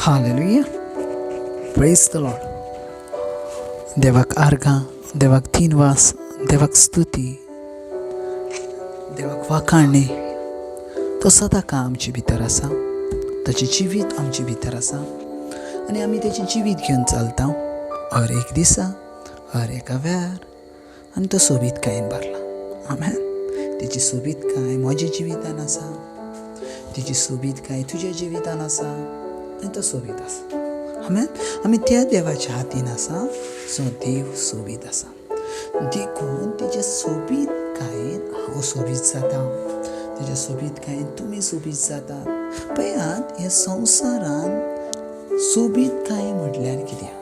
Hallelujah, praise the Lord. देवाक आर्गां, देवाक तीनवास, देवाक स्तुती, देवाक वाखाणणी. तो सदांकाळ आमचे भितर आसा, ताचें जिवीत आमचे भितर आसा आनी आमी ताचें जिवीत घेवन चलता हर एक दिसा, हर एका वेळार. आनी तो सोबीतकायेन भरला. आमेन. तेची सोबीतकाय म्हज्या जिवितान आसा, तेची सोबीतकाय तुज्या जिवितान आसा आनी तो सोबीत आसा. आमेन. आमी त्या देवाच्या हातीन आसा जो देव सोबीत आसा. देखून तेच्या सोबीतकायेन हांव सोबीत जाता, तेच्या सोबीतकायेन तुमी सोबीत जातात. पळयात, ह्या संवसारान सोबीतकाय म्हटल्यार कितें?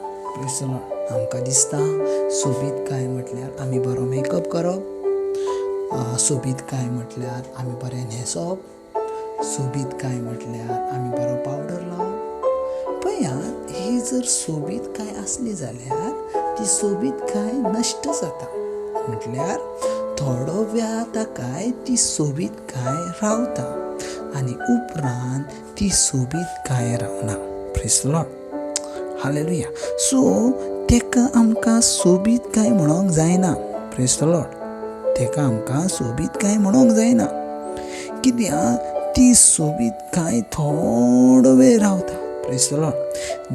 आमकां दिसता सोबीतकाय म्हटल्यार आमी बरो मेकअप करप, सोबीतकाय म्हटल्यार आमी बरें न्हेसप, सोबीतकाय म्हटल्यार आमी बरो पावडर लावप. पळयात, ही जर सोबीतकाय आसली जाल्यार ती सोबीतकाय नश्ट जाता. म्हटल्यार थोडो वेळ ताकाय ती सोबीतकाय रावता आनी उपरांत ती सोबीतकाय रावना. Praise the Lord, hallelujah. So तेका आमकां सोबीतकाय म्हणोंक जायना. प्रेज the Lord. तेका आमकां सोबीतकाय म्हणोंक जायना, कित्याक ती सोबीतकाय थोडो वेळ रावता. Praise the Lord.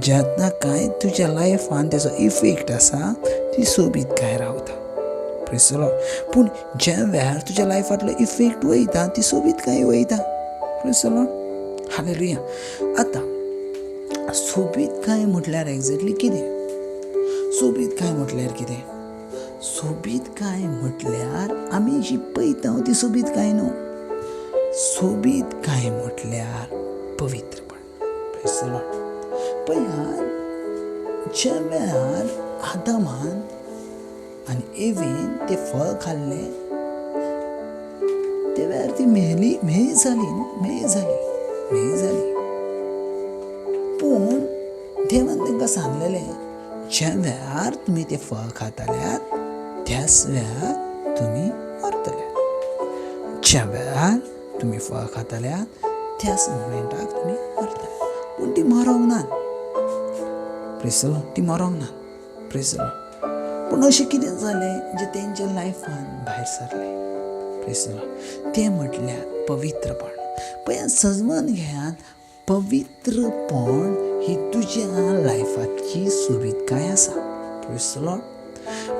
जेन्ना काय तुज्या लायफान तेजो इफेक्ट आसा, ती सोबीतकाय रावता. Praise the Lord. पूण ज्या वेळार तुज्या लायफांतलो इफेक्ट वयता, ती सोबीतकाय वयता. Praise the Lord, hallelujah. आतां सोबीतकाय म्हटल्यार एग्जॅक्टली कितें? सोबीतकाय म्हटल्यार कितें? सोबीतकाय म्हटल्यार आमी जी पळयता ती सोबीतकाय न्हू. सोबीतकाय म्हटल्यार पवित्रपण. Praise the Lord. पळयात, ज्या वेळार आदामान आनी एवीन तें फळ खाल्लें त्या वेळार ती मेली, मेय जाली न्हू, मेय जाली, मेय जाली. पूण देवान तांकां सांगलेलें, ज्या वेळार तुमी तें फळ खाताल्यात त्याच वेळार तुमी मरतल्यात. ज्या वेळार तुमी फळ खाताल्यात त्याच मोमेंटाक तुमी मरतल्यात. पूण ती मरोंक नात. Praise the Lord. ती मरोंक नात. Praise the Lord. पूण अशें कितें जालें जें तेंच्या लायफान भायर सरलें? Praise the Lord. तें म्हटल्यार पवित्रपण. पळयात, सजमान घेयात, पवित्रपण ही तुज्या लायफाची सोबीतकाय आसा. Praise the Lord.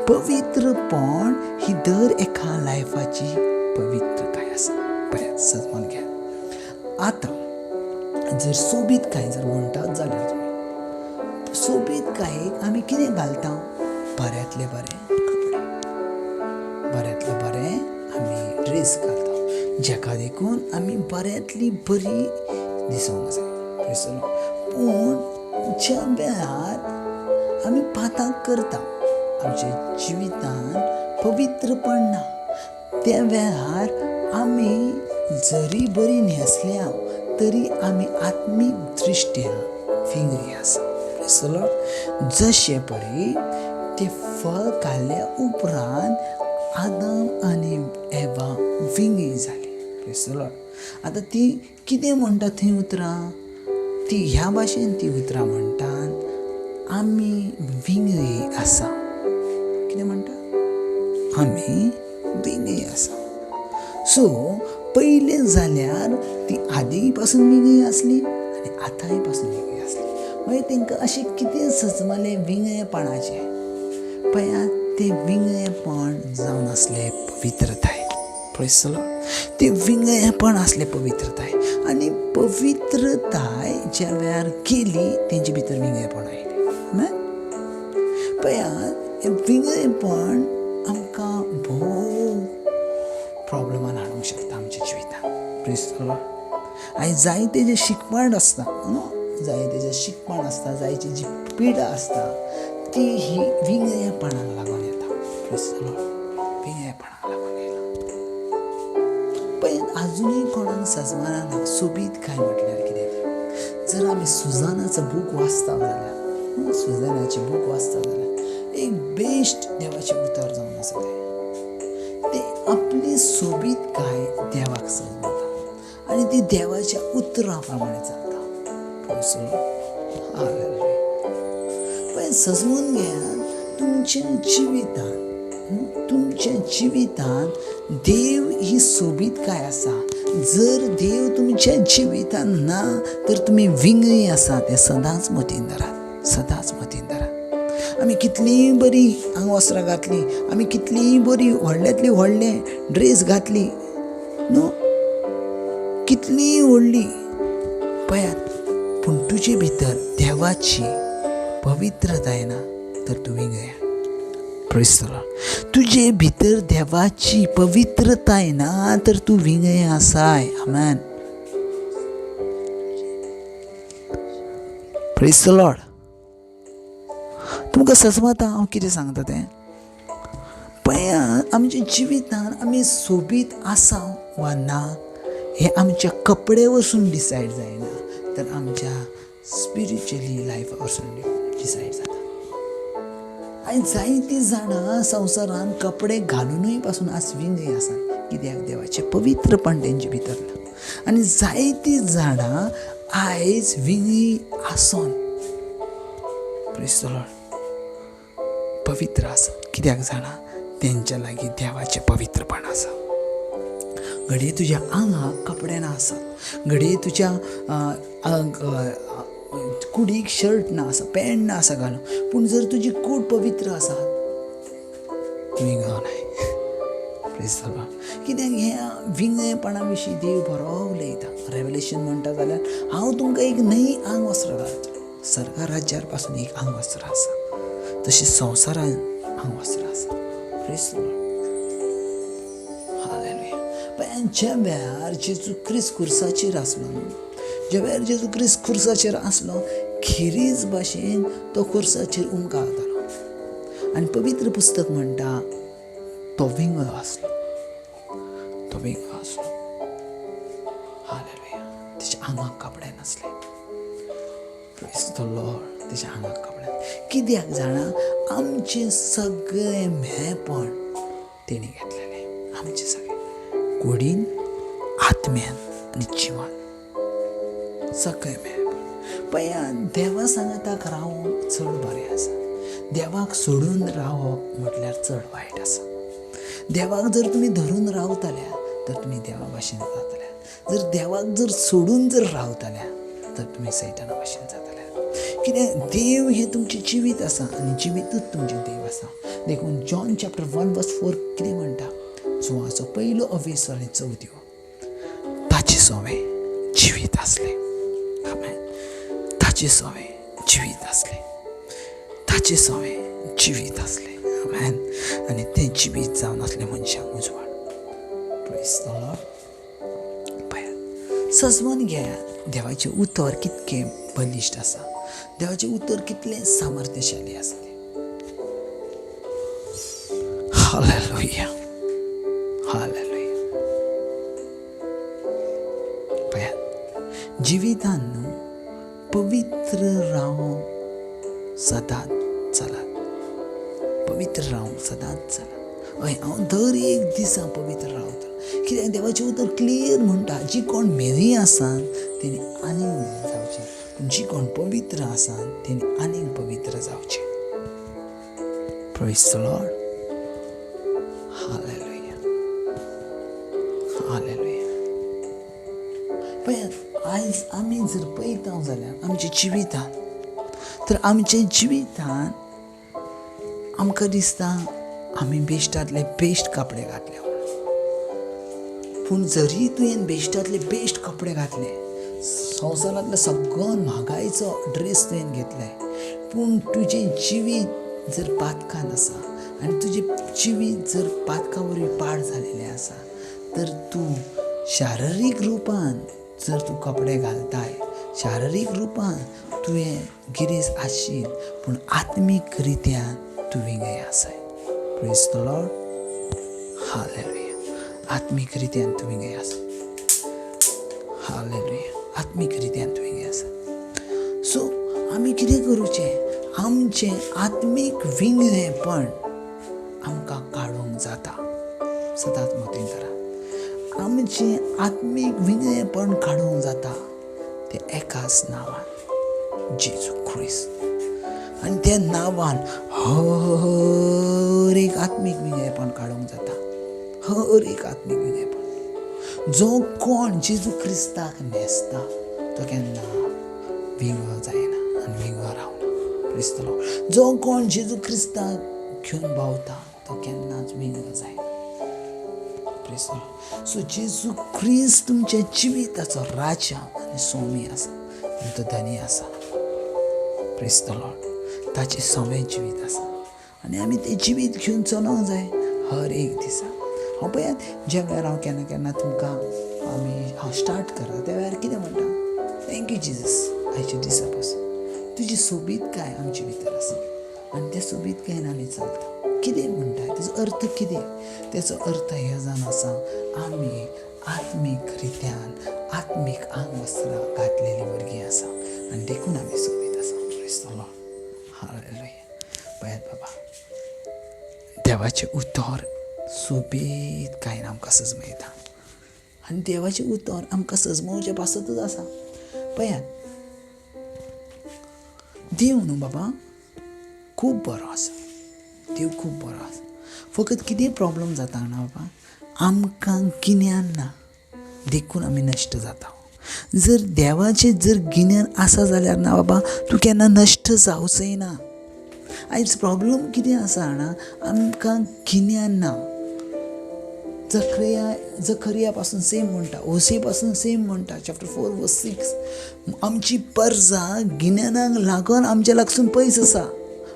पवित्रपण ही दर एका लायफाची पवित्रताय आसा. पळयात, सजमान घेयात. आतां जर सोबीतकाय जर म्हणटात जाल्यार तुमी सोबीतकायेक आमी कितें घालता? बऱ्यांतले बरे कपडे, बऱ्यांतले बरे आमी ड्रेस घालता, जेका देखून आमी बऱ्यांतली बरी दिसोंक जाय. Praise the Lord. पूण ज्या वेळार आमी पाताक करता, आमच्या जिवितान पवित्रपण ना, त्या वेळार आमी जरी बरी न्हेसल्या तरी आमी आत्मीक दृश्ट्या विंगळी आसा. Praise the Lord. जशें परी तें फळ खाल्ल्या उपरांत आदम आनी एवा विंगळी जाली. Praise the Lord. आतां ती कितें म्हणटा थंय उतरां, ती ह्या भाशेन ती उतरां म्हणटात, आमी विंगळी आसा. कितें म्हणटा? आमी विंगळी आसा. सो पयलें जाल्यार ती आदी पासून विंगळी आसली आनी आतांय पासून विंगळी आसली. मागीर तांकां अशें कितें सजमलें विंगळेपणाचें? पळयात, तें विंगळेपण जावन आसलें पवित्रताय. Praise the Lord. तें विंगळेपण आसलें पवित्रताय आनी पवित्रताय ज्या वेळार गेली तेंचे भितर विंगळेपण आयलें. पळयात, हें विंगळेपण आमकां भोव प्रॉब्लमान हाडूंक शकता आमच्या जिवितांत. Praise the Lord. आनी जायते जें शिकपण आसता न्हू, जायते जें शिकपण आसता, जायती जी पिडा आसता, ती ही विंगळेपणाक लागून येता. Praise the Lord. विंगळेपणाक लागून येता. पळयात, आजुनूय कोणाक सजमाना सोबीतकाय म्हटल्यार कितें तें. जर आमी सुजानाचो बूक वाचता जाल्यार, सुजानाची बूक वाचता जाल्यार एक बेस्ट देवाचें उतर जावन आसा तें. ते आपली सोबीतकाय देवाक सजमता आनी ती देवाच्या उतरां प्रमाणे चलता. Praise the Lord. हालेलुया. पळय सजमून घेयात तुमच्या जिवितांत, तुमच्या जिवितांत देव ही सोबीतकाय आसा. जर देव तुमच्या जिवितांत ना तर तुमी विंगळी आसा तें सदांच मतीन धरात, सदांच मतीन धरात. आमी कितलींय बरी आंगवस्त्रां घातली, आमी कितलींय बरी व्हडल्यांतली व्हडले ड्रेस घातली न्हू, कितलींय व्हडली पळयात, पूण तुजे भितर देवाची पवित्रताय ना तर तूं विंगळ्या. Praise the Lord. तुजे भितर देवाची पवित्रताय ना तर तूं विंगळे आसाय. आमेन. Praise the Lord. तुमकां सजमता हांव कितें सांगता तें? पळया आमच्या जिवितान आमी सोबीत आसा वा ना हें आमच्या कपडे वरसून डिसायड जायना, तर आमच्या स्पिरिच्युअली लायफा वरसून डिसायड जाता. आनी जायतीं जाणां संवसारान कपडे घालुनूय पासून आज विंगळी आसात, कित्याक देवाचें पवित्रपण तेंचे भितर ना. आनी जायतीं जाणां आयज विंगळी आसोन Praise the Lord पवित्र आसा, कित्याक जाणां तेंच्या लागीं देवाचें पवित्रपण आसा. घडये तुज्या आंगाक कपडे ना आसत, घडये तुज्या कुडीक शर्ट ना आसा, पॅण्ट ना आसा घालून, पूण जर तुजी कूड पवित्र आसा विंगळो नाय. Praise the Lord. कित्याक ह्या विंगळेपणा विशीं देव बरो उलयता. रेवलेशन म्हणटा जाल्यार हांव तुमकां एक नवी आंगवस्त्र घालतलो. सर्गा राज्यार पासून एक आंगवस्त्र आसा, तशें संवसारान आंगवस्त्र आसा. Praise the Lord. Hallelujah. पण ज्या वेळार जेजू क्रिस्त खुर्साचेर आसलो न्हू, ज्या वेळार जेजू क्रिस्त खुर्साचेर आसलो खेरीज भाशेन तो खुर्साचेर उमकाळतालो. आनी पवित्र पुस्तक म्हणटा तो विंगळो आसलो, तो विंगळो आसलो. हालेलुया. तेच्या आंगाक कपडे नासले. Praise the Lord. तेच्या आंगाक कपडे कित्याक जाणा आमचें सगळें म्हेळपण तेणी घेतलेलें, आमचें सगळें कुडीन, आत्म्यान आनी जिवान सगळें मेळपण. पळया देवा सांगाताक रावप चड बरें आसा, देवाक सोडून रावप म्हटल्यार चड वायट आसा. देवाक जर तुमी धरून रावतल्या तर तुमी देवा भाशेन जातल्या, जर देवाक जर सोडून जर रावतल्या तर तुमी सैताना भाशेन जातल्या. कित्याक देव हें तुमचें जिवीत आसा आनी जिवीतूच तुमचें देव आसा. देखून जॉन चॅप्टर 1 वर्स 4 कितें म्हणटा? जुवाचो पयलो अवेसर आनी चवथ्यो ताचे सोवें जिवीत आसलें. आमेन. ताचे सोवें जिवीत आसलें, ताचे सोवें जिवीत आसलें. आमेन. आनी तें जिवीत जावन आसलें मनशांक उजवाड. Praise the Lord. पळयात सजमन घेयात देवाचें उतर कितकें बलिश्ट आसा, देवाचें उतर कितलें सामर्थ्यशाली आसा तें. हालेलुया. हालेलुया. पळयात जिवितान न्हू पवित्र रावंक सदांच चलात, पवित्र रावंक सदांच चलात. हय हांव दर एक दिसा पवित्र रावता, कित्याक देवाचें उतर क्लियर म्हणटा जी कोण म्हेळी आसा तेणी आनीक म्हेळी जावचें, पूण जी कोण पवित्र आसा तेणी आनीक पवित्र जावचें. Praise the Lord. Hallelujah. Hallelujah. पळयात आयज आमी जर पळयता जाल्यार आमच्या जिवितान, तर आमच्या जिवितान आमकां दिसता आमी बेश्टांतले बेश्ट कपडे घातले. पूण जरी तुवें बेश्टांतले बेश्ट कपडे घातले, संवसारांतलो सगळो म्हागायचो ड्रेस तुवें घेतले, पूण तुजें जिवीत जर पातकान आसा आनी तुजें जिवीत जर पातका वरवीं पाड जालेलें आसा तर तूं शारिरीक रुपान जर तूं कपडे घालताय, शारिरीक रुपान तुवें गिरेस्त आसशील, पूण आत्मीक रित्यान तूं विंगय आसाय. Praise the Lord. Hallelujah. आत्मीक रित्यान तूं विंगय आसा. हालेलुया. आत्मीक रित्यान तूं विंगय आसा. सो आमी कितें करूचें? आमचें आत्मीक विंगळेपण आमकां काडूंक जाता. सदांच मतींत धरा, आमचें आत्मीक विंगळेपण काडूंक जाता तें एकाच नांवान, जेजू क्रिस्त. आनी त्या नांवान हर एक आत्मीक विंगेपण काडूंक जाता, हर एक आत्मीक विंगेपण. जो कोण जेजू क्रिस्ताक न्हेसता तो केन्ना विंगो जायना आनी विंगो रावना. Praise the Lord. जो कोण जेजू क्रिस्ताक घेवन भोंवता तो केन्नाच विंगो जायना. Praise the Lord. सो जेजू क्रिस्त तुमच्या जिविताचो राजा आनी स्वामी आसा आनी तो धनी आसा. Praise the Lord. ताचें सवें जिवीत आसा आनी आमी तें जिवीत घेवन चलोवंक जाय हर एक दिसा. हांव पळयात ज्या वेळार हांव केन्ना केन्ना तुमकां आमी हांव स्टार्ट करता त्या वेळार कितें म्हणटा, thank you Jesus, आयच्या दिसा पासून तुजी सोबीतकाय आमचे भितर आसा आनी त्या सोबीतकायेन आमी चलता. कितें म्हणटा तेजो अर्थ कितें? तेचो अर्थ हे जावन आसा, आमी आत्मीक रित्यान आत्मीक आंगवस्त्रां घातलेलीं भुरगीं आसा आनी देखून आमी सोबीत आसा. Praise the Lord. हालेलुया. पळयात बाबा, देवाचें उतर सोबीतकायेन आमकां सजमयता आनी देवाचें उतर आमकां सजमोवचे पासतूच आसा. पळयात, देव न्हू बाबा खूब बरो आसा, देव खूब बरो आसा. फकत कितें प्रोब्लम जाता ना बाबा, आमकां गिन्यान ना देखून आमी नश्ट जाता. जर देवाचें जर गिन्यान आसा जाल्यार ना बाबा तूं केन्ना नश्ट जावचोय ना. आयज प्रोब्लम कितें आसा जाणा, आमकां गिन्यान ना. जखरिया पासून सेम म्हणटा, ओसे पासून सेम म्हणटा, चॅप्टर 4 वर्स 6, आमची परजा गिन्यानाक लागून आमच्या लागसून पयस आसा.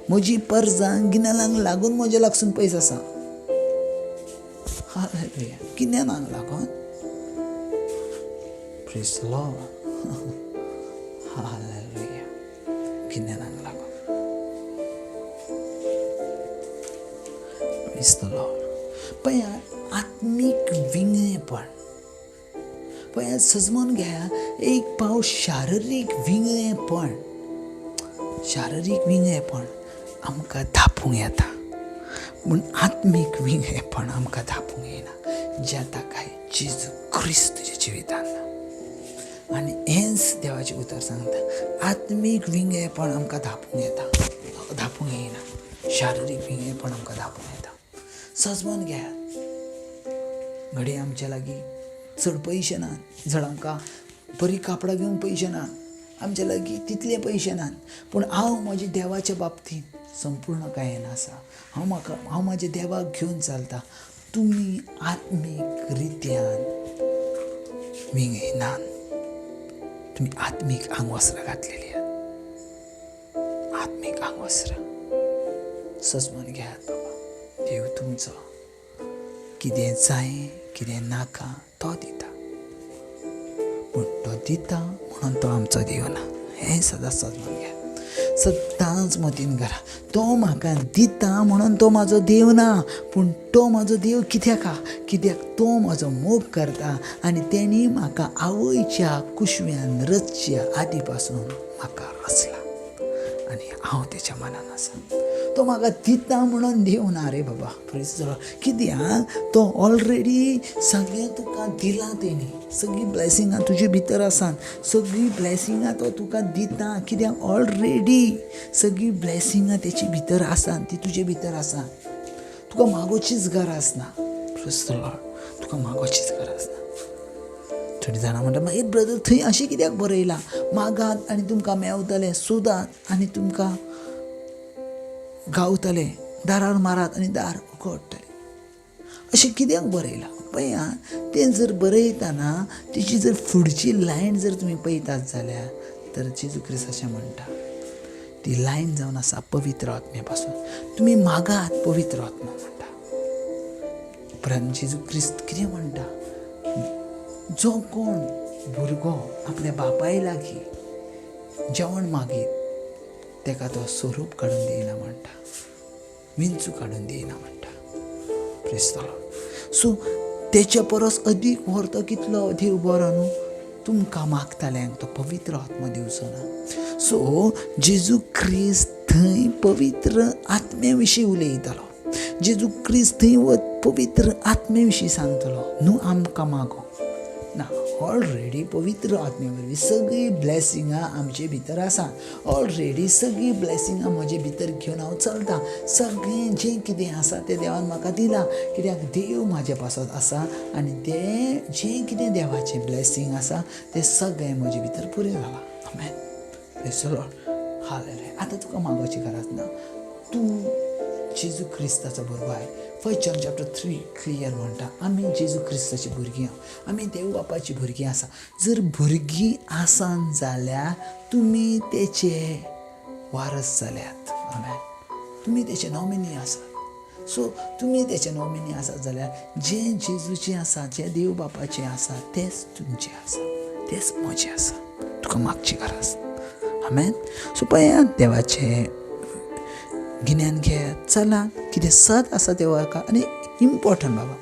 म्हजी परजा गिन्यानाक लागून म्हज्या लागसून पयस आसा. हालेलुया. गिन्यानाक लागून. Praise the Lord. हालेलुया. गिन्यानाक लागून. Praise the Lord. पळयात आत्मीक विंगळेपण, पळयात सजमोन घेया, एक पावट शारिरीक विंगळेपण, शारिरीक विंगळेपण आमकां धापूंक येता, पूण आत्मीक विंगळेपण आमकां धापूंक येना, ज्या ताका जेजू क्रिस्त तुज्या जिवितान ना. आनी हेंच देवाचें उतर सांगता, आत्मीक विंगळेपण आमकां धापूंक येता, धापूंक येना. शारिरीक विंगळेपण आमकां धापूंक येता. सजमोन घेयात, घडये आमच्या लागीं चड पयशे ना, जड आमकां बरीं कापडां घेवंक पयशे ना, आमच्या लागीं तितले पयशे नात, पूण हांव म्हज्या देवाच्या बाबतींत संपूर्ण कायेन आसा. हांव म्हाज्या देवाक घेवन चलता. तुमी आत्मीक रित्यान विंगयनात, तुमी आत्मीक आंगवस्त्रां घातलेली आहात. आत्मीक आंगवस्त्रां सजमोन घेयात बाबा, देव तुमचो कितें जाय कितें नाका तो दिता, पूण तो दिता म्हणून तो आमचो देव ना. हें सदांच सजमोन घेयात, सदांच मतीन करा, तो म्हाका दिता म्हणून तो म्हाजो देव ना, पूण तो म्हाजो देव कित्याक? कित्याक तो म्हाजो मोग करता आनी तेणी म्हाका आवयच्या कुशव्यान रचच्या आदी पासून म्हाका रचला आनी हांव तेच्या मनान आसा. तो म्हाका दिता म्हणून देव ना रे बाबा. Praise the Lord. कित्याक तो ऑलरेडी सगळें तुका दिलां, तेणी सगळीं ब्लेसिंगां तुजे भितर आसात, सगळीं ब्लेसिंगां तो तुका दिता, कित्याक ऑलरेडी सगळीं ब्लेसिंगां तेचे भितर आसात, ती तुजे भितर आसा. तुका मागोवचीच गरज ना. Praise the Lord. तुका मागोवचीच गरज ना. थोडीं जाणां म्हणटा, मागीर ब्रदर थंय अशें कित्याक बरयलां, मागात आनी तुमकां मेवतलें, सोदात आनी तुमकां गावतलें, दारार मारात आनी दार उगडटलें, अशें कित्याक बरयलां? पळया, तें जर बरयतना तिची जर फुडची लायन जर तुमी पळयतात जाल्यार तर जेजू क्रिस्त अशें म्हणटा, ती लायन जावन आसा पवित्र आत्म्या पासून. तुमी मागात पवित्र आत्मा म्हणटा. उपरांत जेजू क्रिस्त कितें म्हणटा, जो कोण भुरगो आपल्या बापाय लागीं जेवण मागीत तेका तो स्वरूप काडून दिना म्हणटा, विंचू काडून दिना म्हणटा. Praise the Lord. सो तेच्या परस अदीक व्हरतो कितलो देव बरो न्हू, तुमकां मागताल्यांक तो पवित्र आत्मा दिवचो ना. सो जेजू क्रिस्त थंय पवित्र आत्म्या विशीं उलयतालो, जेजू क्रिस्त थंय पवित्र आत्म्या विशीं सांगतलो, न्हू आमकां मागो ना. ऑलरेडी पवित्र आत्म्या वरवीं सगळीं ब्लेसिंगां आमचे भितर आसा. ऑलरेडी सगळीं ब्लेसिंगां म्हजे भितर घेवन हांव चलतां. सगळें जें कितें आसा तें देवान म्हाका दिलां, कित्याक देव म्हाजे पासत आसा आनी तें जें कितें देवाचें ब्लेसींग आसा तें सगळें म्हजे भितर पुरें जालां. आमेन. Praise the Lord. Hallelujah. आतां तुका मागोवची गरज ना. तूं जेजू क्रिस्ताचो भुरगो आहाय. 1 John chapter 3 clear म्हणटा आमी जेजू क्रिस्ताची भुरगीं आहा, आमी देव बापाची भुरगीं आसा. जर भुरगीं आसान जाल्यार तुमी तेचे वारस जाल्यात. आमेन. तुमी तेचे नॉमिनी आसात. सो तुमी तेचे नॉमिनी आसात जाल्यार जें जेजूचें आसा, जें देव बापाचें आसा तेंच तुमचें आसा, तेंच म्हजें आसा. तुका मागची गरज. आमेन. सो पळयात देवाचें गिन्यान घेयात, चलात, कितें सत आसा तें वळखा. आनी इम्पॉर्टंट बाबा,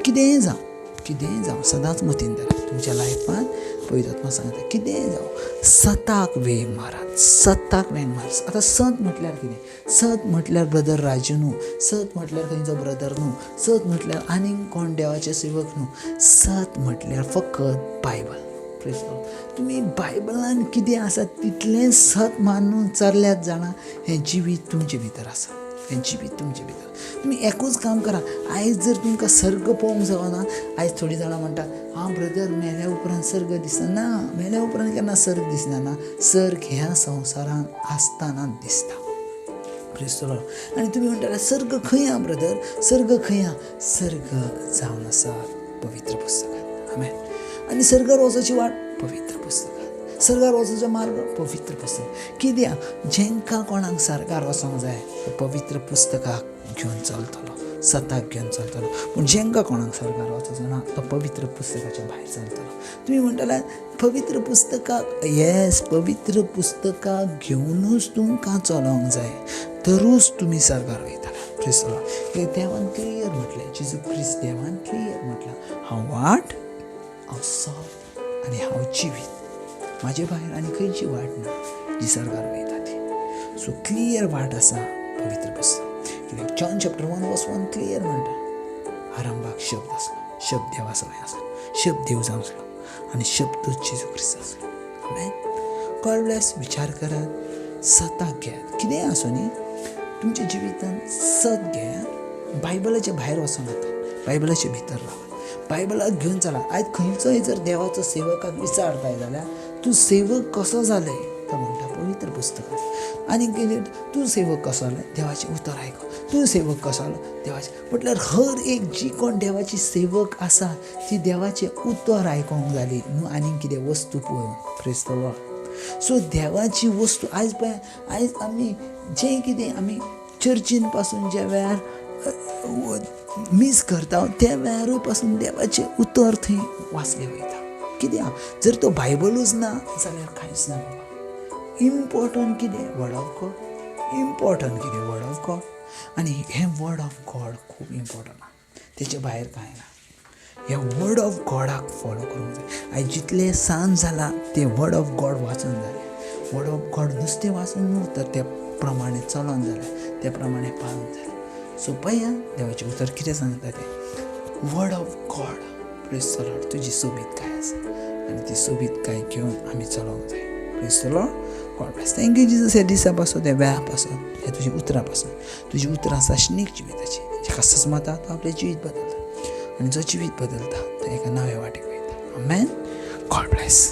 कितेंय जावं, कितेंय जावं, सदांच मतीन धरात तुमच्या लायफान पवित्र आत्मा सांगता कितेंय जावं सताक वेंग मारात, सताक वेंग मारात. आतां सत म्हटल्यार कितें? सत म्हटल्यार ब्रदर राजू न्हू, सत म्हटल्यार खंयचो ब्रदर न्हू, सत म्हटल्यार आनीक कोण देवाचे सेवक न्हू. सत म्हटल्यार फकत बायबल. तुमी बायबलान कितें आसा तितलें सत मानून चल्ल्यात जाणा, हें जिवीत तुमचे भितर आसा, हें जिवीत तुमचे भितर. तुमी एकूच काम करा. आयज जर तुमकां सर्ग पळोवंक जावना, आयज थोडीं जाणां म्हणटा हां ब्रदर मेल्या उपरांत सर्ग दिसना. ना, मेल्या उपरांत केन्ना सर्ग दिसना ना. सर्ग ह्या संवसारांत आसतना दिसता. Praise the Lord. आनी तुमी म्हणटाले सर्ग खंय आहा ब्रदर, सर्ग खंय आहा? सर्ग जावन आसा पवित्र पुस्तकांत. आमेन. आनी सर्गार वचोची वाट पवित्र पुस्तकांत, सर्गार वचोचो मार्ग पवित्र पुस्तक. कित्याक जेंकां कोणाक सर्गार वचोंक जाय तो पवित्र पुस्तकाक घेवन चलतलो, सताक घेवन चलतलो. पूण जेंकां कोणाक सर्गार वचोचो ना तो पवित्र पुस्तकाच्या भायर चलतलो. तुमी म्हणटले पवित्र पुस्तकाक, येस, पवित्र पुस्तकाक घेवनूच तुमकां चलोंक जाय, तरूच तुमी सर्गार वयतले. Praise the Lord. देवान क्लियर म्हटलें, जेजू क्रिस्त देवान क्लियर म्हटलां, हांव वाट, हांव सत आनी हांव जिवीत. म्हाजे भायर आनी खंयची वाट ना जी सर्गार वयता ती. सो क्लियर वाट आसा पवित्र पुस्तक. कित्याक जॉन चॅप्टर 1 verse 1 clear म्हणटा, आरंभाक शब्द आसलो, शब्द देवा सवें आसलो, शब्द देव जावन आसलो आनी शब्दूच जेजू क्रिस्त आसलो. आमेन. God bless. विचार करात, सताक घेयात. कितेंय आसूं न्ही, तुमच्या जिवितांत सत घेयात. बायबलाच्या भायर वचों नाका, बायबलाच्या भितर रावात, बायबलाक घेवन चलात. आयज खंयचोय जर देवाचो सेवकाक विचारताय जाल्यार तूं सेवक कसो जालें, तो म्हणटा पवित्र पुस्तकांत. आनी कितें तूं सेवक कसो जालें, देवाचें उतर आयको. तूं सेवक कसो जालो, देवाचें. म्हटल्यार हर एक जी कोण देवाची सेवक आसा ती देवाचें उतर आयकोंक जाली न्हू, आनीक कितें वस्तू पळोवन. Praise the Lord. सो देवाची वस्तू आयज पळय, आयज आमी जें कितें आमी चर्चीन पासून ज्या वेळार मीस करता त्या वेळारूय पासून देवाचें उतर थंय वाचलें वयता. कित्याक जर तो बायबलूच ना जाल्यार कांयच ना बाबा. इम्पॉर्टंट कितें? Word of God. इम्पॉर्टंट कितें? वर्ड ऑफ गॉड. आनी हें वर्ड ऑफ गॉड खूब इम्पॉर्टंट आहा, तेचे भायर कांय ना. ह्या वर्ड ऑफ गॉडाक फॉलो करूंक जाय. आयज जितलें सांज जालां तें वर्ड ऑफ गॉड वाचून जालें. वर्ड ऑफ गॉड नुस्तें वाचून न्हू, तर ते प्रमाणे चलोन जालें, ते प्रमाणे पाळून जालें. सो पळया देवाचें उतर कितें सांगता तें. Word of God. Praise the Lord. तुजी सोबीतकाय आसा आनी ती सोबीतकाय घेवन आमी चलोवंक जाय. Praise the Lord. God bless. Thank you Jesus. ह्या दिसा पासून, त्या वेळा पासून, ह्या तुज्या उतरां पासून. तुजी उतरां साशनीक जिविताची, जेका सजमता तो आपलें जिवीत बदलता आनी जो जिवीत बदलता तो एका नव्या वाटेक वयता. आमेन. God bless.